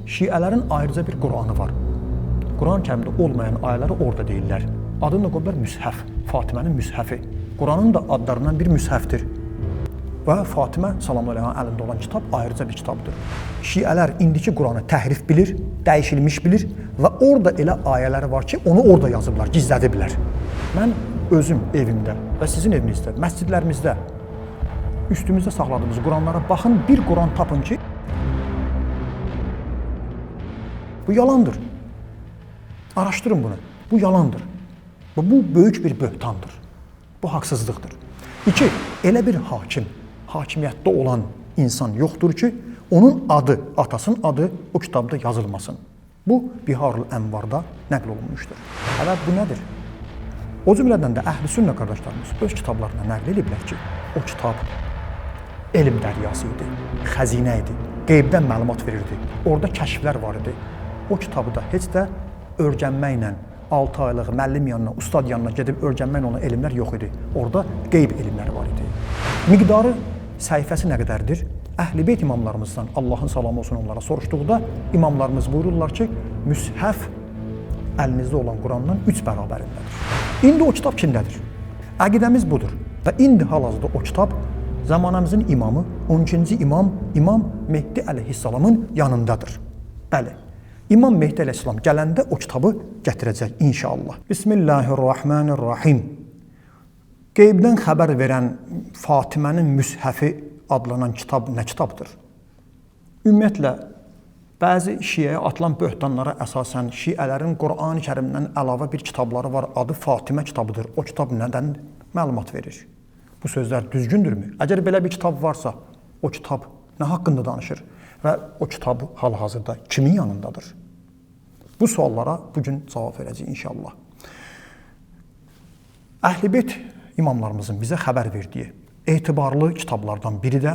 Şiələrin ayrıca bir Qur'anı var. Quran-ı Kərimdə olmayan ayələri orada deyirlər. Adını da qoyublar Müshəf, Fatimənin Müshəfi. Quranın da adlarından bir Müshəfdir. Və Fatimə salamlı əleyhanın əlində olan kitab ayrıca bir kitabdır. Şiələr indiki Quranı təhrif bilir, dəyişilmiş bilir və orada elə ayələri var ki, onu orada yazıblar, gizlədiblər. Mən özüm evimdə və sizin evinizdə, məscidlərimizdə üstümüzdə saxladığımız Quranlara baxın, bir Quran tapın ki, bu yalandır. Araşdırın bunu. Bu yalandır. Və bu böyük bir böhtandır. Bu haqsızlıqdır. İki, elə bir hakim, hakimiyyətdə olan insan yoxdur ki, onun adı, atasının adı o kitabda yazılmasın. Bu, Biharul Ənvarda nəql olunmuşdur. Hələ bu nədir? O cümlədən də əhl-i sünnə qardaşlarımız öz kitablarına nəql ediblər ki, o kitab elm dəryası idi, xəzinə idi, qeybdən məlumat verirdi, orada kəşflər var idi. O kitabı da heç də öyrənməklə, 6 aylıq müəllim yanına, ustad yanına gedib öyrənməklə olan elmlər yox idi. Orada qeyb elmləri var idi. Miqdarı, səhifəsi nə qədərdir? Əhl-i Beyt imamlarımızdan Allahın salamı olsun onlara soruşduqda imamlarımız buyururlar ki, Müshəf əlinizdə olan Qurandan 3 bərabərindədir. İndi o kitab kimdədir? Əqidəmiz budur və indi hal-hazırda o kitab zamanımızın imamı, 12-ci imam, İmam Mehdi əleyhissalamın yanındadır. Bəli. İmam Mehdi əleyhissalam gələndə o kitabı gətirəcək inşallah. Bismillahirrahmanirrahim. Qeybdən xəbər verən Fatimənin Müshəfi adlanan kitab nə kitabdır? Ümumiyyətlə, bəzi şiəyə atılan böhtanlara əsasən şiələrin Qur'an-ı Kərimdən əlavə bir kitabları var, adı Fatimə kitabıdır. O kitab nədən məlumat verir? Bu sözlər düzgündürmü? Əgər belə bir kitab varsa, o kitab nə haqqında danışır? Və o kitab hal-hazırda kimin yanındadır? Bu suallara bugün cavab verəcəyik inşallah. Əhl-i Beyt imamlarımızın bizə xəbər verdiyi etibarlı kitablardan biri də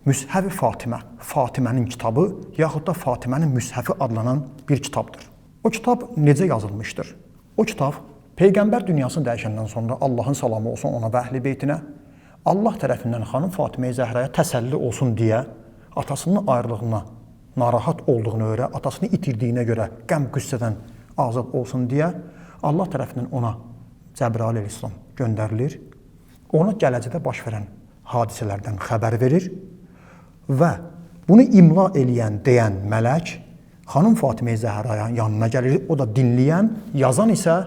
Müshəf-i Fatimə, Fatimənin kitabı yaxud da Fatimənin Müshəfi adlanan bir kitabdır. O kitab necə yazılmışdır? O kitab Peyğəmbər dünyasını dəyişəndən sonra Allahın salamı olsun ona və əhl-i beytinə, Allah tərəfindən xanım Fatimə-i Zəhraya təsəlli olsun deyə atasının ayrılığına narahat olduğuna görə, atasını itirdiyinə görə qəm qüssədən azad olsun deyə Allah tərəfindən ona Cəbrail əleyhissalam göndərilir. Ona gələcəkdə baş verən hadisələrdən xəbər verir və bunu imla eləyən, deyən mələk xanım Fatimə-i Zəhraya yanına gəlir. O da dinləyən, yazan isə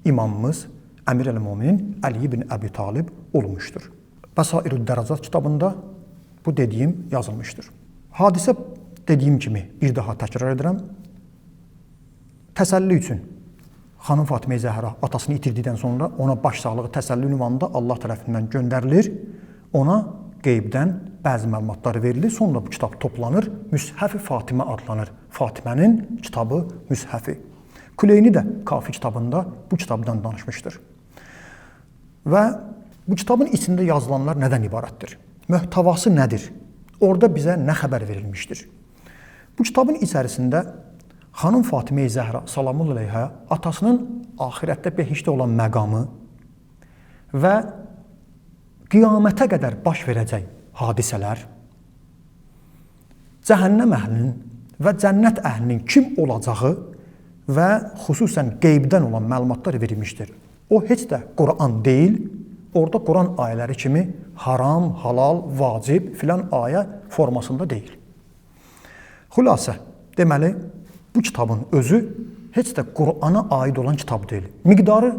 imamımız Əmir əl-Möminin Əli ibn Əbi Talib olmuşdur. Bəsairü Dərəcat kitabında bu dediyim yazılmışdır. Hadisə dediyim kimi bir daha təkrar edirəm. Təsəlli üçün xanım Fatimə-i Zəhra atasını itirdikdən sonra ona başsağlığı təsəlli ünvanında Allah tərəfindən göndərilir. Ona qeybdən bəzi məlumatlar verilir. Sonra bu kitab toplanır. Müshəf-i Fatimə adlanır. Fatimənin kitabı Müshəfi. Küleyni də Kafi kitabında bu kitabdan danışmışdır. Və bu kitabın içində yazılanlar nədən ibarətdir? Möhtəvası nədir? Orada bizə nə xəbər verilmişdir? Bu kitabın içərisində xanım Fatimə-i Zəhra salamul əleyhə atasının axirətdə behiştdə olan məqamı və qiyamətə qədər baş verəcək hadisələr, cəhənnəm əhlinin və cənnət əhlinin kim olacağı və xüsusən qeybdən olan məlumatlar verilmişdir. O heç də Quran deyil, orada Quran ayələri kimi haram, halal, vacib filan ayə formasında deyil. Xülasə, deməli, bu kitabın özü heç də Qurana aid olan kitab deyil. Miqdarı,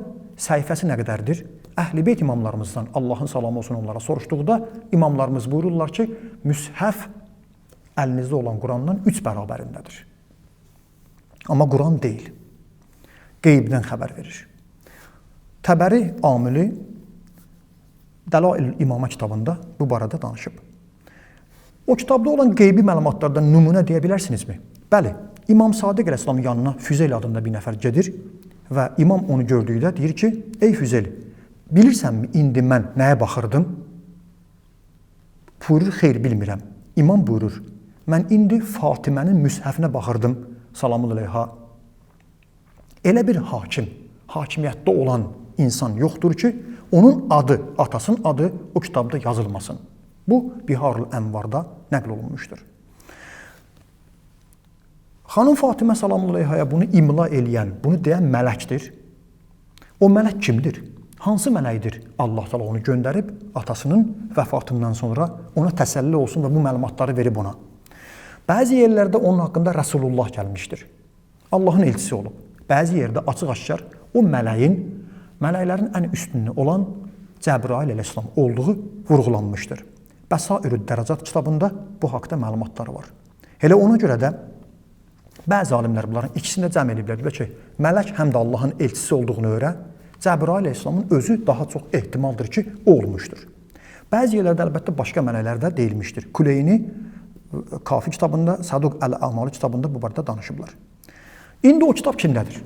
səhifəsi nə qədərdir? Əhl-i Beyt imamlarımızdan Allahın salamı olsun onlara soruşduqda imamlarımız buyururlar ki, Müshəf əlinizdə olan Qurandan 3 bərabərindədir. Amma Quran deyil. Qeybdən xəbər verir. Təbəri Amili Dəlail-ül İmamə kitabında bu barədə danışıb. O kitabda olan qeybi məlumatlardan nümunə deyə bilərsinizmi? Bəli, İmam Sadiq əleyhissalamın yanına Füzeyl adında bir nəfər gedir və imam onu gördükdə deyir ki, ey Füzeyl, bilirsənmi indi mən nəyə baxırdım? Buyurur, xeyr, bilmirəm. İmam buyurur, mən indi Fatimənin müshəfinə baxırdım, salamul əleyha. Elə bir hakim, hakimiyyətdə olan insan yoxdur ki, onun adı, atasının adı o kitabda yazılmasın. Bu, Biharul Ənvarda nəql olunmuşdur. Xanım Fatimə salamullah əleyhaya bunu imla eləyən, bunu deyən mələkdir. O mələk kimdir? Hansı mələkdir? Allah Teala onu göndərib atasının vəfatından sonra ona təsəlli olsun və bu məlumatları verib ona. Bəzi yerlərdə onun haqqında Rəsulullah gəlmişdir. Allahın elçisi olub. Bəzi yerdə açıq-aşkar o mələyin, mələklərin ən üstünlüyü olan Cəbrail əleyhissalam olduğu vurğulanmışdır. Bəsairüd Dərəcat kitabında bu haqda məlumatlar var. Elə ona görə də bəzi alimlər bunların ikisini də cəm ediblər. Deyiblər ki, mələk həm də Allahın elçisi olduğunu öyrən, Cəbrail əleyhissalamın özü daha çox ehtimaldır ki, o olmuşdur. Bəzi yerlərdə əlbəttə başqa mələklər də deyilmişdir. Kuleyni Kafi kitabında, Saduq Əl-Əmalı kitabında bu barədə danışıblar. İndi o kitab kimdədir?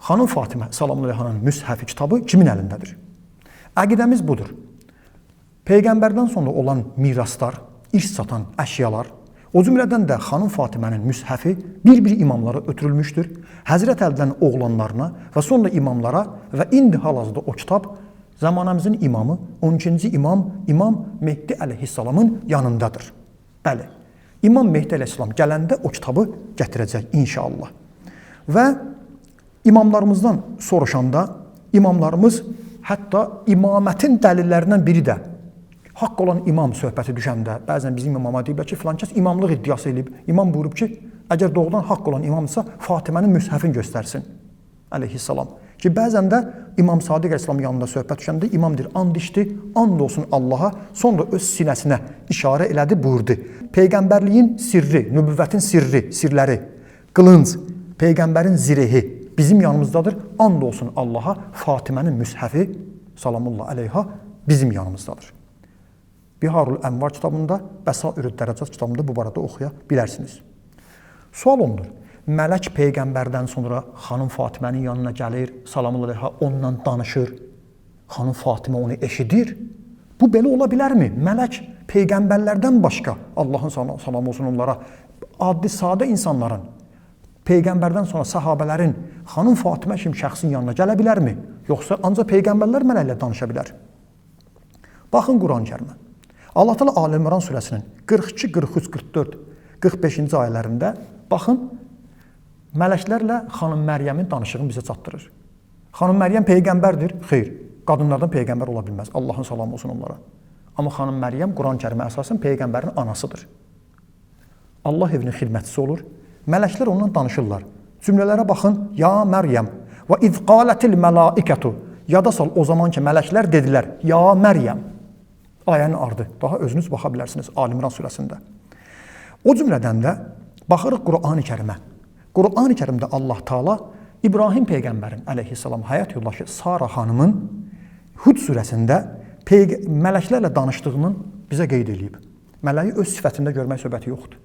Xanım Fatimə salamullah əleyhanın Müshəfi kitabı kimin əlindədir? Əqidəmiz budur. Peyğəmbərdən sonra olan miraslar, irs satan əşyalar, o cümlədən də xanım Fatimənin müshəfi bir-bir imamlara ötürülmüşdür. Həzrət Əlidən oğlanlarına və sonra imamlara və indi hal-hazırda o kitab zamanəmizin imamı, 12-ci imam, İmam Mehdi əleyhissalamın yanındadır. Bəli, İmam Mehdi əleyhissalam gələndə o kitabı gətirəcək inşallah. Və imamlarımızdan soruşanda imamlarımız hətta imamətin dəlillərindən biri də haqq olan imam söhbəti düşəndə bəzən bizim imama deyiblər ki, filan kəs imamlıq iddiası eləyib. İmam buyurub ki, əgər doğrudan haqq olan imamsa Fatimənin müshəfini göstərsin əleyhissalam. Ki bəzən də İmam Sadiq əleyhissalam yanında söhbət düşəndə imam deyir, and içdi, and olsun Allaha, sonra öz sinəsinə işarə elədi, buyurdu. Peyğəmbərliyin sirri, nübüvvətin sirri, sirləri, qılınc, peyğəmbərin zirehi bizim yanımızdadır. And olsun Allaha, Fatimənin müshəfi salamullah əleyha bizim yanımızdadır. Biharul Ənvar kitabında, Bəsairüd Dərəcat kitabında bu barədə oxuya bilərsiniz. Sual olunur. Mələk peyğəmbərdən sonra xanım Fatimənin yanına gəlir, salamullah əleyha, onunla danışır. Xanım Fatimə onu eşidir. Bu belə ola bilərmi? Mələk peyğəmbərlərdən başqa, Allahın salamı olsun onlara, adi sadə insanların, peyğəmbərdən sonra səhabələrin xanım Fatimə kimi şəxsin yanına gələ bilərmi? Yoxsa ancaq peyğəmbərlər mələklə danışa bilər? Baxın Quran-ı Kərimə. Allah Teala Ali İmran surəsinin 42, 43, 44, 45-ci ayələrində baxın mələklərlə xanım Məryəmin danışığını bizə çatdırır. Xanım Məryəm peyğəmbərdir? Xeyr, qadınlardan peyğəmbər ola bilməz. Allahın salamı olsun onlara. Amma xanım Məryəm Quran-ı Kərimə əsasən peyğəmbərin anasıdır. Allah evinin xidmətçisi olur. Mələklər onunla danışırlar. Cümlələrə baxın. Ya Məryəm və iz qalatil mələikətu. Yada sal o zaman ki mələklər dedilər: Ya Məryəm. Ayənin ardı. Daha özünüz baxa bilərsiniz Ali İmran surəsində. O cümlədən də baxırıq Qur'an-ı Kərimə. Qur'an-ı Kərimdə Allah Taala İbrahim peyğəmbərin əleyhissalam həyat yoldaşı Sara xanımın Hud surəsində mələklərlə danışdığının bizə qeyd eləyib. Mələyi öz sifətində görmək söhbəti yoxdur.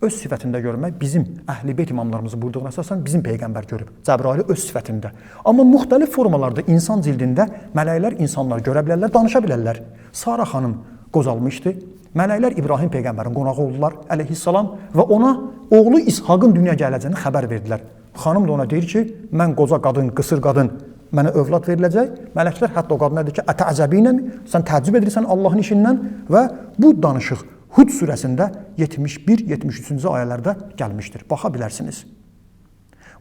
Öz sifətində görmək bizim Əhl-i Beyt imamlarımızın buyurduğuna əsasən bizim peyğəmbər görüb. Cəbraili öz sifətində. Amma müxtəlif formalarda insan cildində mələklər insanlar görə bilərlər, danışa bilərlər. Sara xanım qocalmışdı. Mələklər İbrahim peyğəmbərin qonağı oldular əleyhissalam və ona oğlu İshaqın dünyaya gələcəyini xəbər verdilər. Xanım da ona deyir ki, mən qoca qadın, qısır qadın, mənə övlad veriləcək. Mələklər hətta o qadına deyir ki, ətəəcəbinə, sən təəccüb edirsən Allahın işindən və bu danışıq Hud surəsində 71-73-cü ayələrdə gəlmişdir. Baxa bilərsiniz.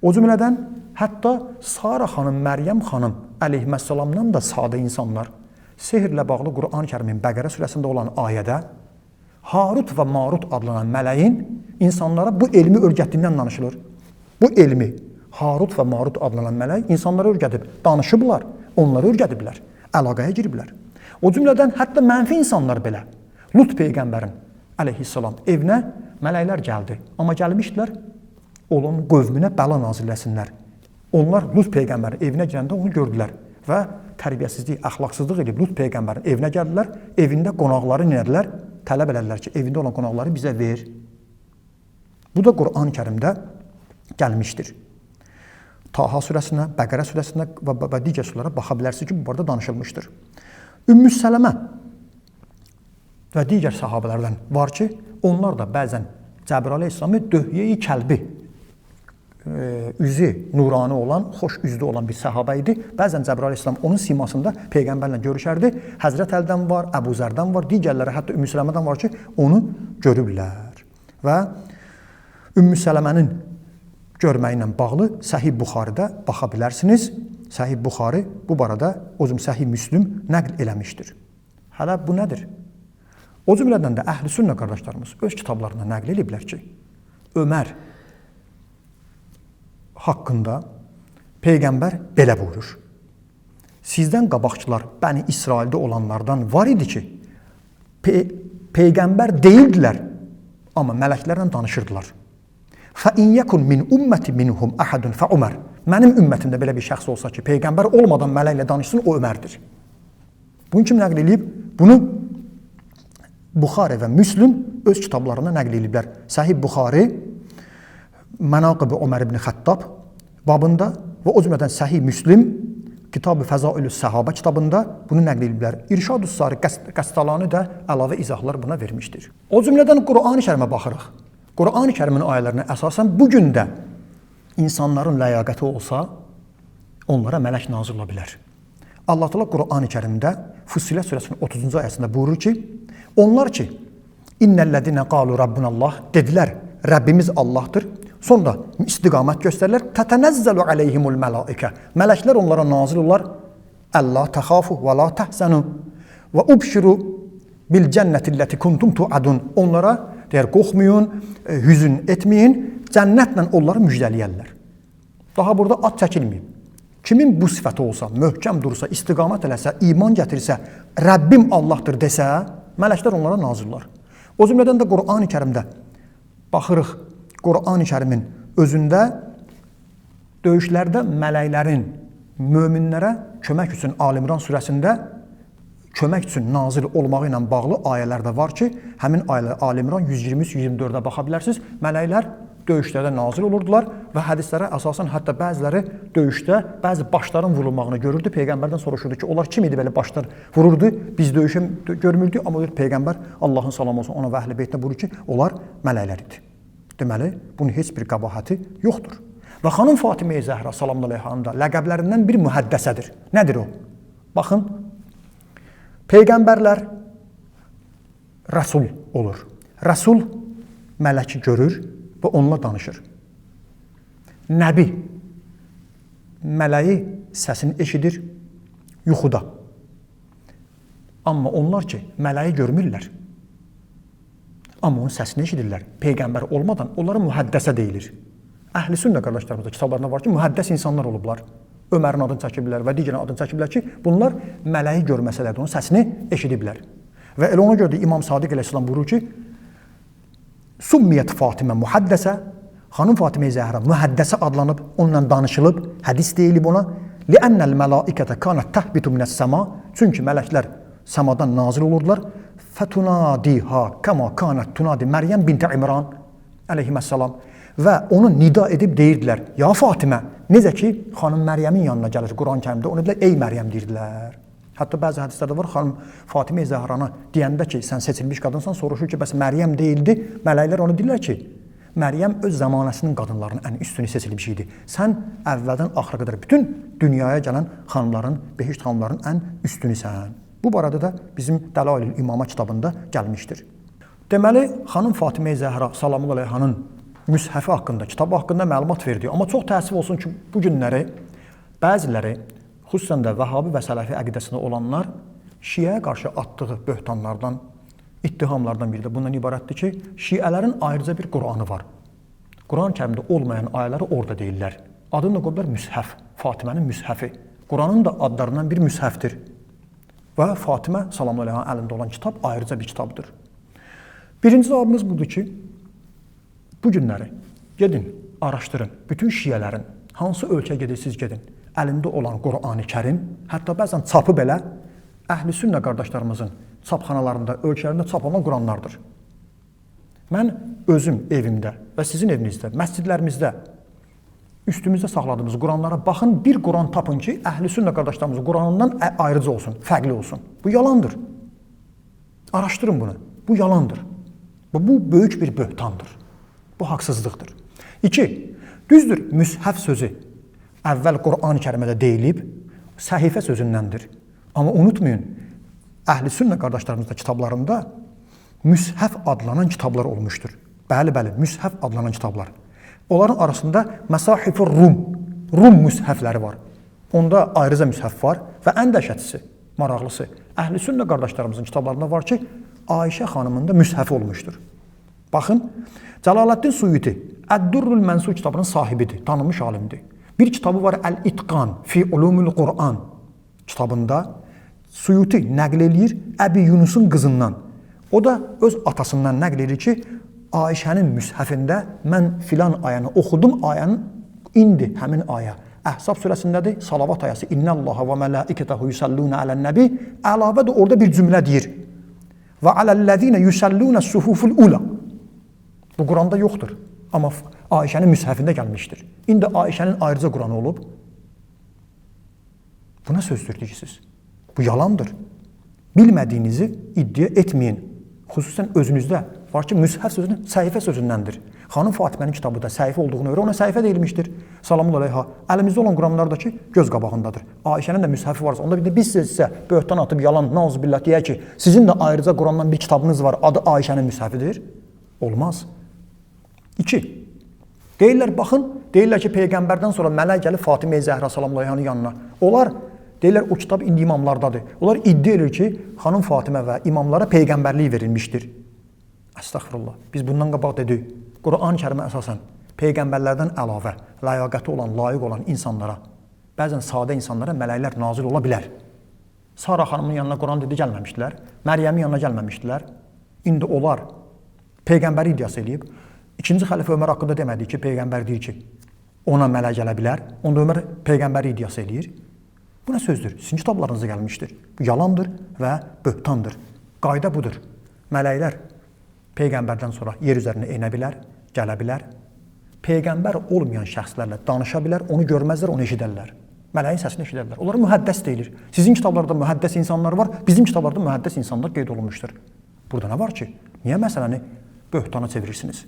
O cümlədən hətta Sara xanım, Məryəm xanım əleyhissalamdan da sadə insanlar sehirlə bağlı Quran-ı Kərimin Bəqərə surəsində olan ayədə Harut və Marut adlanan mələyin insanlara bu elmi öyrətdiyindən danışılır. Bu elmi Harut və Marut adlanan mələk insanlara öyrədib, danışıblar, onları öyrədiblər, əlaqəyə giriblər. O cümlədən hətta mənfi insanlar belə Lut peyğəmbərin əleyhissalam evinə mələklər gəldi. Amma gəlmişdilər onun qövmünə bəla nazil eləsinlər. Onlar Lut peyğəmbərin evinə girəndə onu gördülər və tərbiyəsizlik, əxlaqsızlıq edib Lut peyğəmbərin evinə gəldilər, evində qonaqları nədilər? Tələb elədilər ki, evində olan qonaqları bizə ver. Bu da Quran-ı Kərimdə gəlmişdir. Taha surəsinə, Bəqərə surəsinə və digər surələrə baxa bilərsiniz ki, bu barədə danışılmışdır. Ümmü Sələmə və digər sahabələrdən var ki, onlar da bəzən Cəbrail əleyhissalamı döhyeyi kəlbi, üzü nurani olan, xoş üzlü olan bir səhabə idi. Bəzən Cəbrail əleyhissalam onun simasında peyğəmbərlə görüşərdi. Həzrət Əlidən var, Əbu Zərdən var, digərləri hətta Ümmü Sələmədən var ki, onu görüblər. Və Ümmü Sələmənin görməyi ilə bağlı Səhih Buxarıda baxa bilərsiniz. Səhih Buxarı bu barədə o cüm Səhih Müslüm nəql eləmişdir. Hələ bu nədir? O cümlədən də əhl-i sünnə qardaşlarımız öz kitablarında nəql ediblər ki, Ömər haqqında Peyğəmbər belə buyurur. Sizdən qabaqçılar Bəni İsraildə olanlardan var idi ki, Peyğəmbər deyildilər, amma mələklərlə danışırdılar. Fə in yekun min ümmeti minhum ahadun fə Ömər. Mənim ümmətimdə belə bir şəxs olsa ki, Peyğəmbər olmadan mələklə danışsın, o Ömərdir. Bunu kim nəql eləyib? Bunu Buxari və Müslüm öz kitablarında nəql eləyiblər. Səhih Buxari Mənaqib-i Ömər ibn Xəttab babında və o cümlədən Səhih Müslüm Kitab-ı Fəzailü Səhabə kitabında bunu nəql ediblər. İrşad-ı Sari Qəstəlani də əlavə izahlar buna vermişdir. O cümlədən Qur'an-ı Kərimə baxırıq. Qur'an-ı Kərimin ayələrinə əsasən bu gün də insanların ləyaqəti olsa, onlara mələk nazil ola bilər. Allah Teala Qur'an-ı Kərimdə Fussilet surəsinin 30-cu ayəsində buyurur ki, onlar ki, innellezine qalu rabbunallah dedilər, Rəbbimiz Allahdır. Sonra istiqamət göstərirlər. Tətənəzzəlu aleyhimul mələikə. Mələklər onlara nazil olar. Əlla təxafu və la təhsənu və ubşiru bil cənnətilləti kuntum tuadun. Onlara deyər, qorxmayın, hüzün etməyin, cənnətlə onları müjdələyərlər. Daha burada ad çəkilməyib. Kimin bu sifəti olsa, möhkəm dursa, istiqamət eləsə, iman gətirsə, Rəbbim Allahdır desə, mələklər onlara nazil olar. O cümlədən də Qur'an-ı Kərimdə baxırıq, Qur'an-ı Kərimin özündə döyüşlərdə mələklərin möminlərə kömək üçün Ali İmran surəsində kömək üçün nazil olmağı ilə bağlı ayələr də var ki, həmin ayələr Ali İmran 123-124-ə baxa bilərsiniz. Mələklər döyüşlərdə nazil olurdular və hədislərə əsasən hətta bəziləri döyüşdə bəzi başların vurulmağını görürdü. Peyğəmbərdən soruşurdu ki, onlar kim idi belə başlar vururdu? Biz döyüşə görmürdük, amma Peyğəmbər Allahın salamı olsun ona və əhl-i beytinə buyurur ki, onlar mələklər idi. Deməli, bunun heç bir qəbahəti yoxdur. Və xanım Fatimə-i Zəhra salamlı əleyhanın da ləqəblərindən bir mühəddəsədir. Nədir o? Baxın, peyğəmbərlər rəsul olur. Rəsul mələki görür və onunla danışır. Nəbi mələyi səsini eşidir yuxuda. Amma onlar ki, mələyi görmürlər, amma onun səsini eşidirlər. Peyğəmbər olmadan onlara mühəddəsə deyilir. Əhl-i sünnə qardaşlarımızda kitablarında var ki, mühəddəs insanlar olublar. Ömərin adını çəkiblər və digərin adını çəkiblər ki, bunlar mələyi görməsələr də onun səsini eşidiblər. Və elə ona görə də İmam Sadiq əleyhissalam buyurur ki, Summiyyət Fatimə mühəddəsə, xanım Fatimə-i Zəhra mühəddəsə adlanıb, onunla danışılıb, hədis deyilib ona. Li'annel mələikətə kanət təhbitu minəs-səma, çünki mələklər səmadan nazil olurdular. Fətunadiha kəma kanət tunadi Məryəm binti İmran əleyhissalam və onu nida edib deyirdilər, ya Fatimə, necə ki xanım Məryəmin yanına gəlir Quran-ı Kərimdə, onu dedilər, ey Məryəm deyirdilər. Hətta bəzi hədislərdə var, xanım Fatimə-i Zəhrana deyəndə ki, sən seçilmiş qadınsan, soruşur ki, bəs Məryəm deyildi. Mələklər onu deyirlər ki, Məryəm öz zəmanəsinin qadınlarının ən üstünü seçilmiş idi. Sən əvvəldən axıra qədər bütün dünyaya gələn xanımların, behişt xanımların ən üstünüsən. Bu barədə də bizim Dəlailül İmama kitabında gəlmişdir. Deməli, xanım Fatimə-i Zəhra salamlı əleyhanın müshəfi haqqında, kitabı haqqında məlumat verdi. Amma çox təəssüf olsun ki, bu günləri bəziləri, xüsusən də Vəhabi və Sələfi əqidəsində olanlar Şiəyə qarşı atdığı böhtanlardan, ittihamlardan biri də bundan ibarətdir ki, Şiələrin ayrıca bir Qur'anı var. Quran-ı Kərimdə olmayan ayələri orada deyirlər. Adını da qoyublar müshəf, Fatimənin müshəfi. Quranın da adlarından bir müshəfdir. Və Fatimə salamlı əleyhanın əlində olan kitab ayrıca bir kitabdır. Birinci cavabımız budur ki, bu günləri gedin, araşdırın. Bütün şiələrin, hansı ölkəyə gedirsiniz gedin, əlində olan Qur'an-ı Kərim, hətta bəzən çapı belə əhl-i sünnə qardaşlarımızın çapxanalarında, ölkələrində çap olunan Quranlardır. Mən özüm evimdə və sizin evinizdə, məscidlərimizdə üstümüzdə saxladığımız Quranlara baxın, bir Quran tapın ki, əhl-i sünnə qardaşlarımızın Quranından ayrıca olsun, fərqli olsun. Bu yalandır. Araşdırın bunu. Bu yalandır. Bu böyük bir böhtandır. Bu haqsızlıqdır. İki, düzdür, müshəf sözü əvvəl Qur'an-ı Kərimədə deyilib, səhifə sözündəndir. Amma unutmayın, əhl-i sünnə qardaşlarımızda kitablarında müshəf adlanan kitablar olmuşdur. Bəli, bəli, müshəf adlanan kitablar. Onların arasında Məsahif-i Rum, Rum müshəfləri var. Onda ayrıca müshəf var və ən dəhşətlisi, maraqlısı, Əhl-i Sünnə qardaşlarımızın kitablarında var ki, Ayşə xanımın da müshəfi olmuşdur. Baxın, Cəlaləddin Suyuti Əd-Durrul Mənsur kitabının sahibidir, tanınmış alimdir. Bir kitabı var Əl-İtqan fi Ulumul Quran kitabında Suyuti nəql eləyir Əbi Yunusun qızından. O da öz atasından nəql edir ki, Ayşənin müshəfində mən filan ayəni oxudum, ayənin indi həmin ayə Əhzab surəsindədir, salavat ayəsi İnnallaha və mələikətəhu yusalluna alan-nəbi. Əlavə də orada bir cümlə deyir. Və aləl-ləzīnə yusalluna sufuful ula. Bu Quranda yoxdur. Amma Ayşənin müshəfində gəlmişdir. İndi Ayşənin ayrıca Quranı olub. Bu nə sözdür deyirsiniz? Bu yalandır. Bilmədiyinizi iddia etməyin. Xüsusən özünüzdə var ki, müshəf sözünün səhifə sözündəndir. Xanım Fatimənin kitabı da səhifə olduğuna görə ona səhifə deyilmişdir. Salamun əleyha. Əlimizdə olan Quranlardakı göz qabağındadır. Ayşənin də müshəfi varsa, onda bir də biz sizə böhtan atıb yalan, nauzubillah deyək ki, sizin də ayrıca Qurandan bir kitabınız var, adı Ayşənin müshəfidir. Olmaz. 2. Deyirlər, baxın, deyirlər ki, Peyğəmbərdən sonra mələk gəlib Fatimə-i Zəhra salamlayhanın yanına. Onlar deyirlər, o kitab indi imamlardadır. Onlar iddia edir ki, xanım Fatimə və imamlara peyğəmbərlik verilmişdir. Əstəğfirullah. Biz bundan qabaq dedik. Quran-ı Kərimə əsasən peyğəmbərlərdən əlavə ləyaqəti olan, layiq olan insanlara, bəzən sadə insanlara mələklər nazil ola bilər. Sara xanımın yanına Quran dedi gəlməmişdilər. Məryəmin yanına gəlməmişdilər. İndi onlar peyğəmbəri iddiası eləyib. İkinci xəlifə Ömər haqqında demədi ki, peyğəmbər deyir ki, ona mələk gələ bilər. Onda Ömər peyğəmbəri iddiası eləyir. Bu nə sözdür? Sizin kitablarınıza gəlmişdir. Bu yalandır və böhtandır. Qayda budur. Mələklər peyğəmbərdən sonra yer üzərinə enə bilər, gələ bilər. Peyğəmbər olmayan şəxslərlə danışa bilər, onu görməzlər, onu eşidərlər. Mələyin səsini eşidərlər. Onlara mühəddəs deyilir. Sizin kitablarda mühəddəs insanlar var, bizim kitablarda mühəddəs insanlar qeyd olunmuşdur. Burada nə var ki? Niyə məsələni böhtana çevirirsiniz?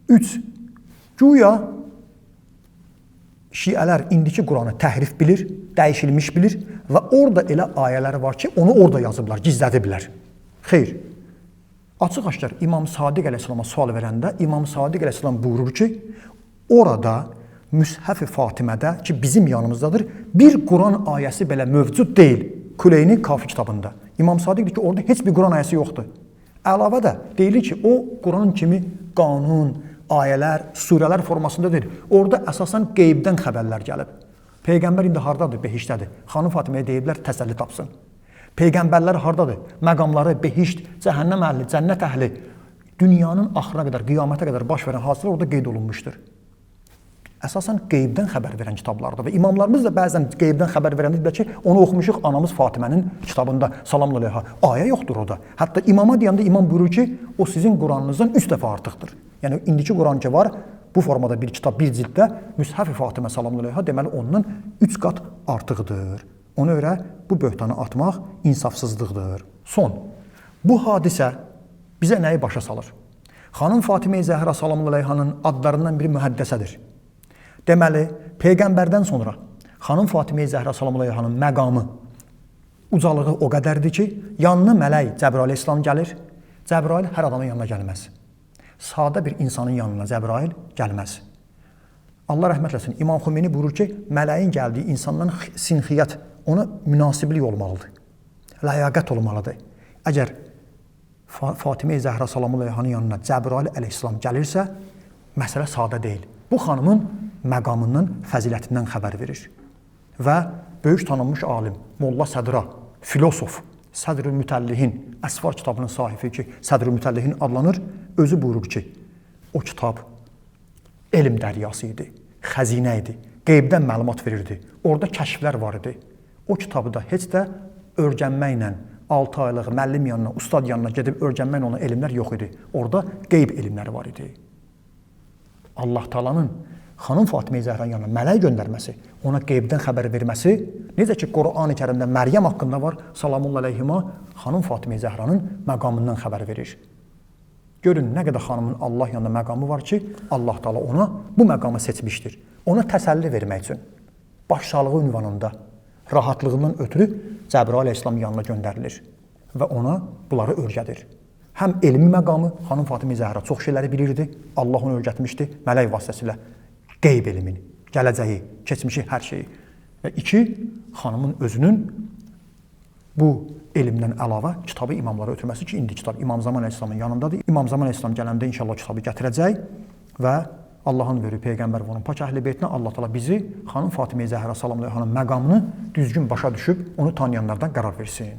3. Güya şiələr indiki Quranı təhrif bilir, dəyişilmiş bilir və orada elə ayələri var ki, onu orada yazıblar, gizlədiblər. Xeyr. Açıq-aşkar İmam Sadiq əleyhissalama sual verəndə İmam Sadiq əleyhissalam buyurur ki, orada Müshəf-i Fatimədə ki, bizim yanımızdadır, bir Quran ayəsi belə mövcud deyil. Küleyni Kafi kitabında. İmam Sadiq deyir ki, orada heç bir Quran ayəsi yoxdur. Əlavə də deyilir ki, o Quran kimi qanun, ayələr, surələr formasında deyil. Orada əsasən qeybdən xəbərlər gəlib. Peyğəmbər indi hardadır? Behiştdədir. Xanım Fatiməyə deyiblər, təsəlli tapsın. Peyğəmbərlər hardadır? Məqamları, behişt, cəhənnəm əhli, cənnət əhli, dünyanın axırına qədər, qiyamətə qədər baş verən hadisələr orada qeyd olunmuşdur. Əsasən qeybdən xəbər verən kitablardır və imamlarımız da bəzən qeybdən xəbər verəndə deyirlər ki, onu oxumuşuq anamız Fatimənin kitabında, salamlı əleyha. Ayə yoxdur orada. Hətta imama deyəndə imam buyurur ki, o sizin Quranınızdan 3 dəfə artıqdır. Yəni indiki Quran ki var, bu formada bir kitab, bir cilddə Müshəf-i Fatimə salamlı əleyha, deməli ondan 3 qat artıqdır. Ona görə bu böhtanı atmaq insafsızlıqdır. Son, bu hadisə bizə nəyi başa salır? Xanım Fatimə-i Zəhra salamlı əleyhanın adlarından biri mühəddəsədir. Deməli, Peyğəmbərdən sonra xanım Fatimə-i Zəhra salamlı əleyhanın məqamı, ucalığı o qədərdir ki, yanına mələk Cəbrail əleyhissalam gəlir. Cəbrail hər adamın yanına gəlməz. Sadə bir insanın yanına Cəbrail gəlməz. Allah rəhmət eləsin, İmam Xümeyni buyurur ki, mələyin gəldiyi insandan sinxiyyət, ona münasiblik olmalıdır. Ləyaqət olmalıdır. Əgər Fatimə-i Zəhra salamlı əleyhanın yanına Cəbrail əleyhissalam gəlirsə, məsələ sadə deyil. Bu xanımın məqamından, fəzilətindən xəbər verir. Və böyük tanınmış alim Molla Sədra, filosof, Sədr-ül Mütəllihin, Əsfar kitabının sahibi ki, Sədr-ül Mütəllihin adlanır, özü buyurur ki, o kitab elm dəryası idi, xəzinə idi, qeybdən məlumat verirdi, orada kəşflər var idi. O kitabı da heç də öyrənməklə, 6 aylıq müəllim yanına, ustad yanına gedib öyrənməklə olan elmlər yox idi. Orada qeyb elmləri var idi. Allah Taala'nın xanım Fatimə-i Zəhranın yanına mələk göndərməsi, ona qeybdən xəbər verməsi, necə ki Qur'an-ı Kərimdə Məryəm haqqında var, salamun əleyhima, xanım Fatimə-i Zəhranın məqamından xəbər verir. Görün nə qədər xanımın Allah yanında məqamı var ki, Allah Taala ona bu məqamı seçmişdir. Ona təsəlli vermək üçün başsağlığı ünvanında rahatlığından ötürü Cəbrail əleyhissalam yanına göndərilir Və ona bunları öyrədir. Həm elmi məqamı, xanım Fatimə Zəhra çox şeyləri bilirdi, Allah onu öyrətmişdi mələk vasitəsilə qeyb elmini, gələcəyi, keçmişi, hər şeyi. Və iki, xanımın özünün bu elmdən əlavə kitabı imamlara ötürməsi ki, indi kitab İmam Zaman Əleyhissalamın yanındadır. İmam Zaman Əleyhissalam gələndə inşallah kitabı gətirəcək və Allahın verdiyi peyğəmbər və onun pak əhl-i beytinə Allah Taala bizi xanım Fatimə Zəhra salamlahanın məqamını düzgün başa düşüb onu tanıyanlardan qərar versin.